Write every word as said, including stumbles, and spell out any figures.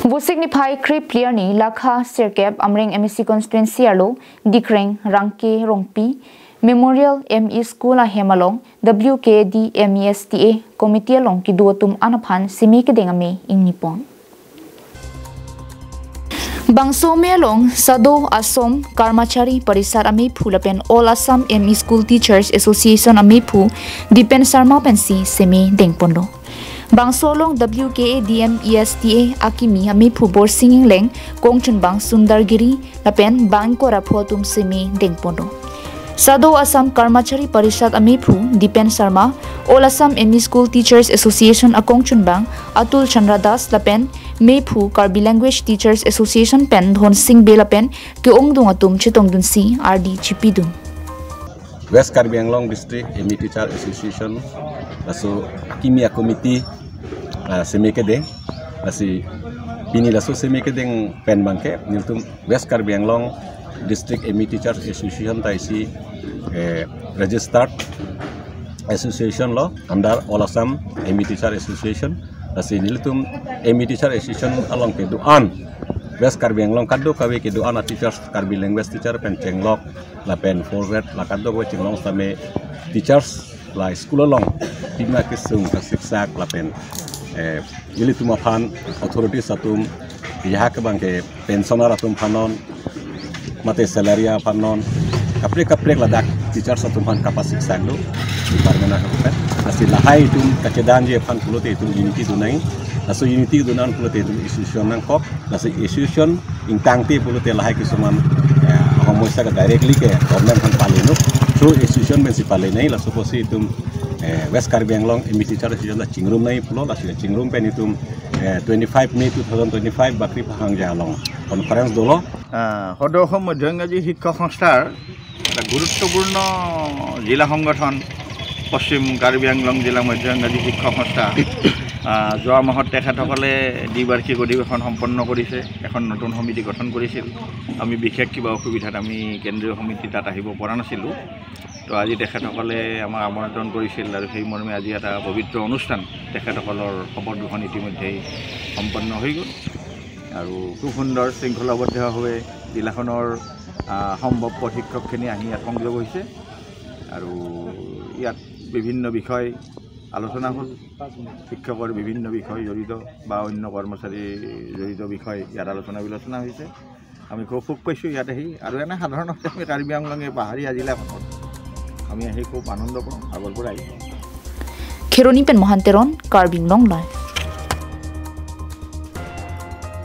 Vosik niphai krepli arni Lakha Sirkep Amreng M A C constituency arlo Dikreng Rangke Rongpi Memorial M E School ahem along W K D M E S T A committee along kedo atum an aphan seme kedeng amei ingni pon. Bangso amei along Sado Asom Karmachari Parishad ameiphu lapen All Assam M E School Teachers Association ameiphu Dipen Sharma pensi seme deng ponlo. Bangso along W K A D M E S T A akimi ameiphu Borsing Engleng, kongchunbang Sundar Giri lapen bang ingkoi ra pho atum seme deng ponlo. Sado Assam Karmachari Parishad ameiphu Dipen Sharma, All Assam M E School Teachers Association akongchunbang Atul Chandra Das lapen meiphu Karbi Language Teachers Association pen Dhon Sing Bey lapen ke-ongdung atum chetongdunsi ardi chipidun. West Karbi Anglong District M E Teacher Association laso akimi a-committee, ah, seme kedeng. Lasi pini laso seme kedeng pen abangke nelitum West Karbi Anglong District M E Teachers Association ta isi, eh, registered association lo under All Assam M E Teacher Association. Lasi nelitum M E Teacher Association along kedo-an West Karbi Anglong kadokave kedo-an a-teachers, Karbi language teacher pen chenglok lapen fourth grade la kadokave chenglok sitame teachers la school along pima kesung kasiksak lapen, eh, ilitum aphan authorities atum ya ke abangke pensioner atum aphan non mate salary aphan non kaprek kaprek ladak teachers atum aphan kapasiksak do department atum pen. Lasi lahai itum kachedanji aphan pulote itum unity do nang. Laso unity do nang pulote itum association nangkok. Lasi association ingtangte pulote lahai kisuman, eh, homosya ke directly ke government aphan pali nang. Through association pensi pali nang. Laso apotsi itum, eh, West Karbi Anglong M E Teacher Association la chingrum nang pulo. Lasi chingrum pen itum, eh, twenty-five May two thousand twenty-five Bakri Phahang ja along conference dolo. আহ, সদৌ অসম মধ্য ইংৰাজী শিক্ষক সংস্থাৰ এটা গুৰুত্বপূৰ্ণ জিলা সংগঠন, পশ্চিম কাৰ্বি আংলং জিলা মধ্য ইংৰাজী শিক্ষক সংস্থা। আহ, যোৱা মাহত তেখেতসকলে দ্বিবাৰ্ষিক অধিৱেশন সম্পন্ন কৰিছে, এখন নতুন সমিতি গঠন কৰিছিল। আমি বিশেষ কিবা অসুবিধাত আমি কেন্দ্ৰীয় সমিতি তাত আহিব পৰা নাছিলোঁ। তো আজি তেখেতসকলে আমাক আমন্ত্ৰণ কৰিছিল আৰু সেই মৰ্মে আজি এটা পবিত্ৰ অনুষ্ঠান তেখেতসকলৰ শপত গ্ৰহণ ইতিমধ্যেই সম্পন্ন হৈ গ'ল। আৰু খুব সুন্দৰ শৃংখলাবদ্ধভাৱে জিলাখনৰ, আহ, সম্ভৱপৰ শিক্ষকখিনি আহি ইয়াত সংযোগ হৈছে আৰু ইয়াত বিভিন্ন বিষয় আলোচনা হ'ল। শিক্ষকৰ বিভিন্ন বিষয় জড়িত বা অন্য কৰ্মচাৰী জড়িত বিষয় ইয়াত আলোচনা বিলোচনা হৈছে। আমি খুব সুখ পাইছোঁ ইয়াত আহি। আৰু এনে সাধাৰণতে আমি কাৰ্বি আংলঙে পাহাৰীয়া জিলাখনত আমি আহি খুব আনন্দ পাওঁ আগৰ পৰাই। Kheroni pen Mohan Teron, Karbi Anglong Live.